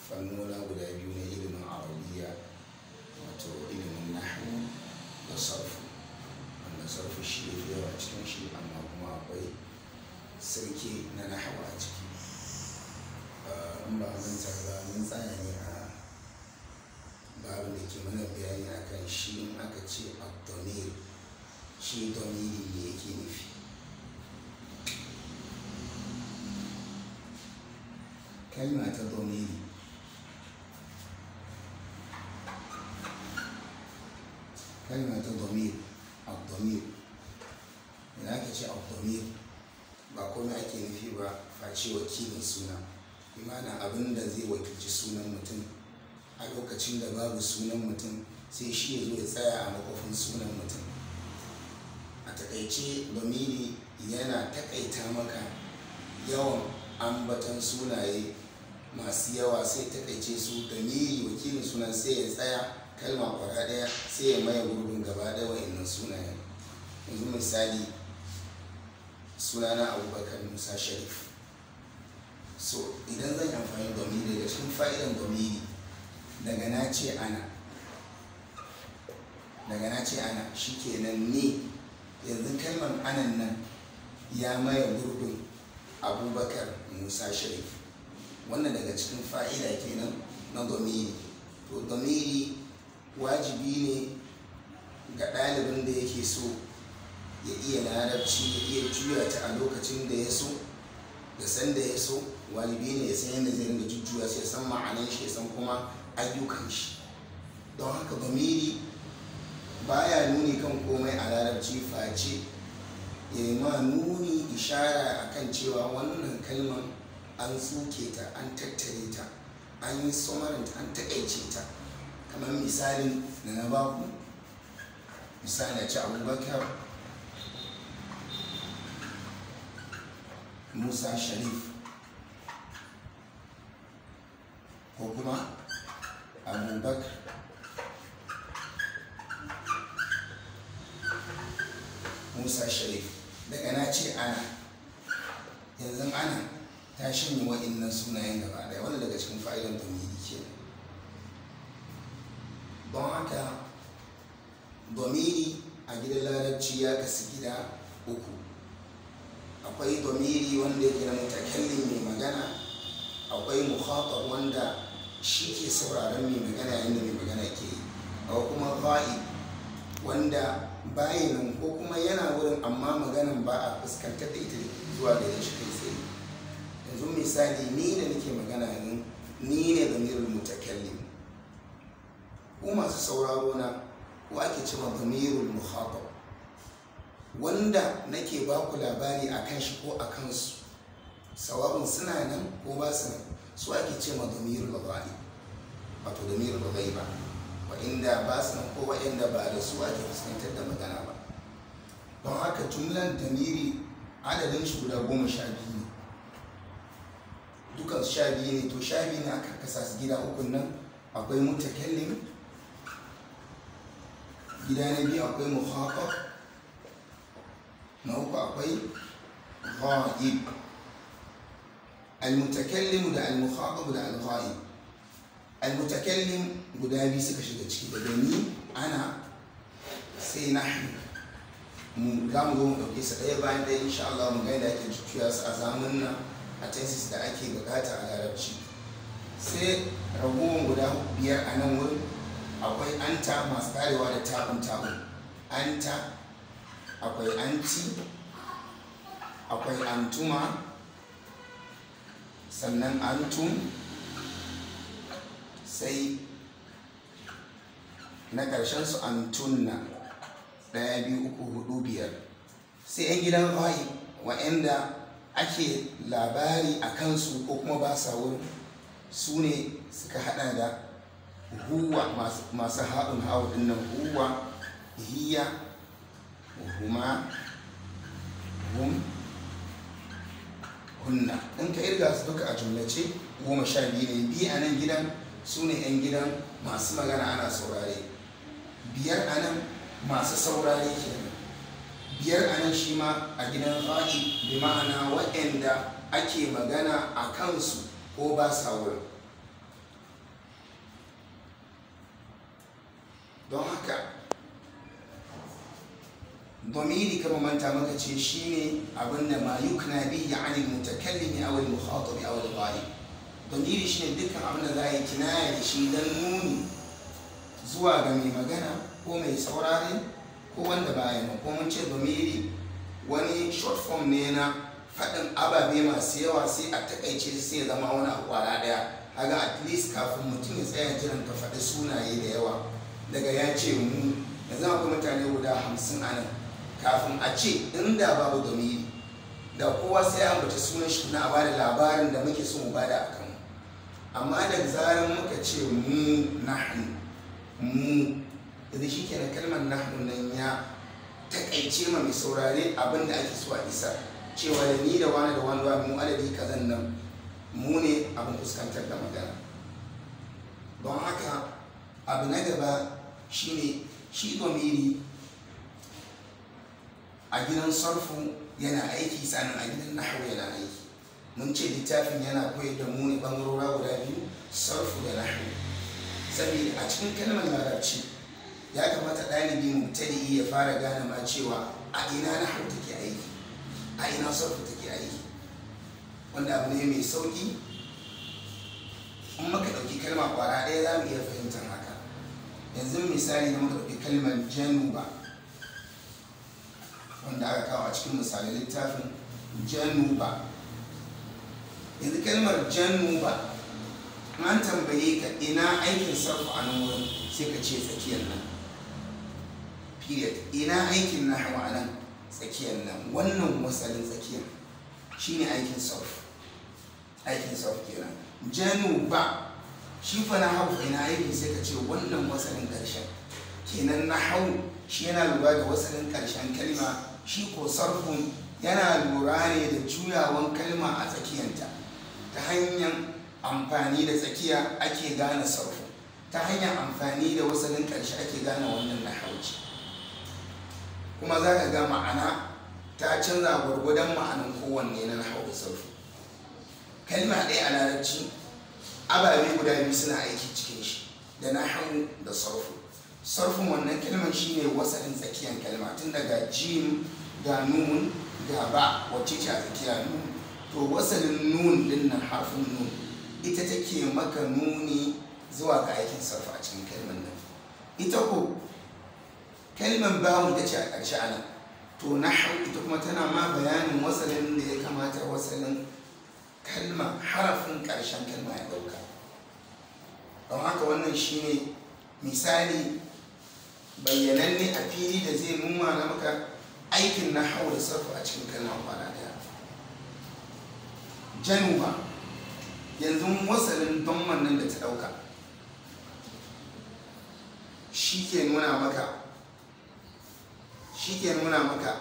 fannona guda biyu na ilimin arabiya, wato ilimin nahwu da sarfu, wanda sarfu shi ya fi yawa cikin shi, amma kuma akwai sirke na nahwu a ciki. In ba manta ba, mun tsaya ne a babin da ke mana bayani akan shi in aka ce ad-damir, shi damiri me yake nufi. Kalma ta damiri, kalma ta damir, ad-damir. Idan aka ce ad-damir, ba komai ake nufi ba face wakilin suna, bi ma'ana abin da zai wakilci sunan mutum a lokacin da babu sunan mutum, sai shi ya zo ya tsaya a makofin sunan mutum. A taƙaice, damiri yana taƙaita maka yawan ambaton sunaye masu yawa, sai taƙaice su. Damiri wakilin sunan sai ya tsaya kalma kwara ɗaya, sai ya maye gurbin gaba ɗaya wa'innan sunayen. Yanzu misali, sunana Abubakar Musa Sharif. So idan zan yi amfani da damiri, daga cikin fa'idan damiri, daga na ce ana, daga na ce ana, shikenan ni yanzu kalmar anan nan ya maye gurbin Abubakar Musa Sharif. Wannan daga cikin fa'ida kenan na damiri. To damiri wajibi ne ga ɗalibin da yake so ya iya larabci, ya iya juya ta a lokacin da ya so da sanda ya so. Wajibi ne ya san yadda zai ringa jujjuya sai ya san ma'anan shi, ya san kuma ayyukan shi. Don haka damiri baya nuni kan komai a larabci face ya yi ma nuni ishara akan cewa wannan kalman an tsuke ta, an tattare ta, an yi somarinta, an taƙaice ta. Kamar misalin da na baku, misali a ce Abubakar Musa Sharif, ko kuma Abubakar Musa Sharif. Daga na ce ana, yanzu ana ta shanye wa'innan sunayen gaba ɗaya. Wannan daga cikin fa'idan damiri kenan. Don haka damiri a gidan larabci ya kasu gida uku. Akwai damiri wanda yake na mutakallim, mai magana. Akwai mukhatab, wanda shi ke sauraron mai magana yayin da mai magana ke yi. Akwai kuma ghaib, wanda bayi nan ko kuma yana wurin amma maganan ba a fuskantar da ita zuwa gare shi kai tsaye. Yanzu misali, ni da nake magana yanzu, ni ne damirul mutakallim. Ku masu sauraro na, ko ake cewa damirul mukhatab, wanda nake ba ku labari a kan shi ko a kansu, sawa'un suna nan ko ba su nan, su ake ce ma damirul ghaib, wato damirul ghaiba, wa'inda ba su nan ko wa'inda ba da su ake fuskantar da magana ba. Don haka jumlan damiri adadin shi guda 12 ne, dukan 12 ne. To 12 ne aka kasa su gida uku nan. Akwai mutakallim, gida na biyu akwai mukhatab, na uku akwai ghaib. Al-mutakallim da al-mukhatab da al-ghaib. Al-mutakallim guda biyu suka shiga ciki, daga ni ana sai nahnu. Mu za mu zo mu ɗauke su ɗaya bayan ɗaya insha Allah, mu ga yadda ake jujjuya su a zamanin nan, a tenses da ake bukata a larabci. Sai ragowar guda biyar a nan wurin, akwai anta masu karewa da ta'un ta'un, anta, akwai anti, akwai antuma, sannan antum, sai na ƙarshen su antunna. 1, 2, 3, 4, 5. Sai 'yan gidan ghaib, wa'anda ake labari a kansu ko kuma ba sa wurin, su ne suka hada da huwa, masu haɗin hawa dinnan: huwa, hiya, huma, hum, hunna. In ka irga su duka a jumlace 12 ne. Biyu a nan gidan su ne 'yan gidan masu magana ana saurare, biyar a nan masu saurare kenan, biyar a nan shi ma a gidan ghaib, bi ma'ana waɗanda ake magana a kansu ko ba sa wurin. Don haka domiri kama manta maka ce shine abinda ma yukna bihi anil mutakallimi aw al mukhatabi aw al ghaib. Domiri shine dukkan abinda za a yi kinaya da shi don nuni zuwa ga mai magana ko mai saurare ko wanda baya nan. Ko mun ce domiri wani short form ne na faɗin ababe masu yawa, sai a takaice sai ya zama wani abu kwara ɗaya. Haga at least kafin mutum ya tsaya jiran ka faɗi sunaye da yawa, daga ya ce mu, yanzu akwai mutane guda 50 a nan, kafin a ce inda babu domiri da kowa sai ya ambaci sunan shi na a bada labarin da muke so mu bada a kanmu. Amma da zarar muka ce mu, nahnu, mu, yanzu shi kenan kalmar nahnu nan ya takaice ma mai saurare abin da ake so a isar, cewa da ni da wani da wani wani mu adadi kazan nan mu ne abin fuskantar da magana. Don haka abu na gaba shine shi domiri a gidan sarfu yana aiki, sannan a gidan nahawu yana aiki. Mun ce littafin yana koyar da mu ne bangarora guda biyu, sarfu da nahawu. Saboda a cikin kalmar larabci ya kamata ɗalibi mubtadi'i ya fara gane ma cewa a ina nahawu take aiki, a ina sarfu take aiki. Wanda abu ne mai sauki, in muka ɗauki kalma kwara ɗaya za mu iya fahimtar haka. Yanzu misali da muka ɗauki kalmar januba wanda aka kawo a cikin misalin littafin januba. Yanzu kalmar januba, an tambaye ka ina aikin sarfu a nan wurin, sai ka ce tsakiyar nan, period. Ina aikin nahwu a nan, tsakiyar nan, wannan wasalin tsakiyar shine aikin sarfu, aikin sarfu kenan. Januba shi fa nahwu fa ina aiki, sai ka ce wannan wasalin ƙarshen kenan. Nahwu shi yana lura da wasalin ƙarshen kalma, shi ko sarfun yana lura ne da juyawan kalma a tsakiyanta. Ta hanyar amfani da tsakiya ake gane sarfu, ta hanyar amfani da wasalin ƙarshe ake gane wannan nahauci. Kuma za ka ga ma'ana ta canza gwargwadon ma'anin kowanne na nahau da sarfu. Kalma ɗaya a larabci ababe guda biyu suna aiki cikin shi, da nahau da sarfu. Sarfin wannan kalmar shine wasalin tsakiyar kalma, tun daga jim ga nun ga ba, wacce ce a tsakiya nun. To wasalin nun din nan, harfin nun, ita take maka nuni zuwa ga aikin sarfa a cikin kalmar nan. Ita ko kalmar bawun ita ce a ƙarshe ana, to nahau ita kuma tana ma bayanin wasalin da ya kamata wasalin kalma, harafin ƙarshen kalma ya ɗauka. Don haka wannan shine misali bayyananne a fili da zai nuna na maka aikin nahau da sarfu a cikin kalma kwana ɗaya. Januba, yanzu wasalin domman nan da ta ɗauka shi ke nuna maka, shi ke nuna maka